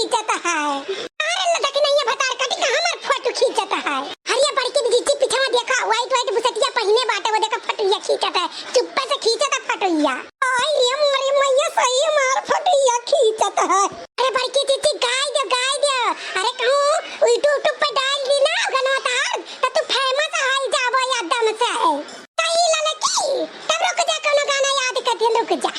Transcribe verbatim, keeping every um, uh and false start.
खींचत है। अरे लटकी नहीं है भतार कटी का हमार फोटो खींचत है। अरे बड़की दीदी पीछे में देखा, white white बुसटिया पहिने बाटे, वो देखा फोटोइया खींचत है, चुप्पे से खींचत है फोटोइया। आई रे मोरी मैया, सही हमार फोटोइया खींचत है। अरे बड़की दीदी गाय दे, गाय दे। अरे कहूँ YouTube पे डाल दी ना गनवा तार, तो तू famous हो जाबो एकदम से। सही ललकी, तब रुक जा, कोनो गाना याद कर दे, रुक जा।